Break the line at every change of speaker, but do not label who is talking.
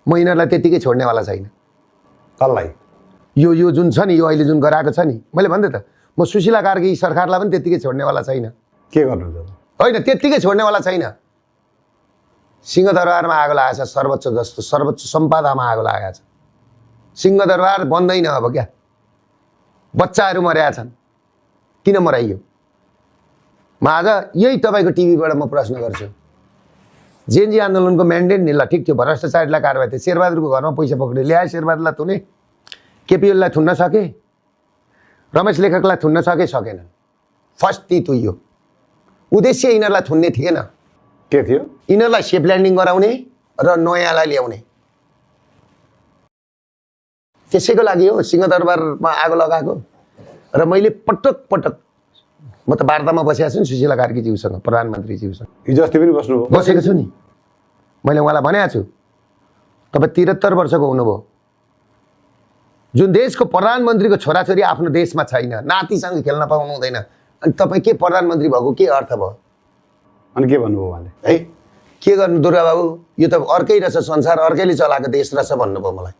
म यिनीहरूलाई त्यतिकै छोड्नेवाला छैन।
कसलाई?
यो जुन छ नि, यो अहिले जुन गराएको छ नि, मैले भन्दै त म सुशीला कार्की सरकारलाई पनि त्यतिकै छोड्नेवाला छैन।
के गर्नु त?
होइन, त्यतिकै छोड्नेवाला छैन। सिंहदरबारमा आगो लागेको छ, सर्वोच्च जस्तो सर्वोच्च सम्पादामा आगो लागेको छ। सिंहदरबार बन्दैन अब क्या। बच्चाहरू मरेका छन्, किन मराइयो? म आज यही तपाईँको टिभीबाट म प्रश्न गर्छु। जेएनजी आन्दोलनको म्यान्डेट नि, ल ठिक थियो, भ्रष्टाचारीलाई कारवाही थियो, शेरबहादुरको घरमा पैसा पक्रियो, ल्याए शेरबहादुरलाई थुने, केपीएललाई थुन्न सके, रमेश लेखकलाई थुन्न सके, सकेनन्। फर्स्ट ती तुइयो। उद्देश्य यिनीहरूलाई थुन्ने थिएन।
के थियो?
यिनीहरूलाई सेफ ल्यान्डिङ गराउने र नयाँलाई ल्याउने। त्यसैको लागि हो सिंहदरबारमा आगो लगाएको। र मैले पटक पटक म त वार्तामा बसेको छु नि सुशीला कार्कीज्यूसँग, प्रधानमन्त्रीज्यूसँग।
हिजो अस्ति पनि बस्नुभयो?
बसेको छु नि। मैले उहाँलाई भनेको छु, तपाईँ 73 वर्षको हुनुभयो, जुन देशको प्रधानमन्त्रीको छोराछोरी आफ्नो देशमा छैन, नातिसँग खेल्न पाउनु हुँदैन, अनि तपाईँ के प्रधानमन्त्री भएको के अर्थ भयो?
अनि के भन्नुभयो उहाँले?
है के गर्नु दुर्गा बाबु, यो त अर्कै रहेछ, संसार अर्कैले चलाएको देश रहेछ भन्नुभयो मलाई।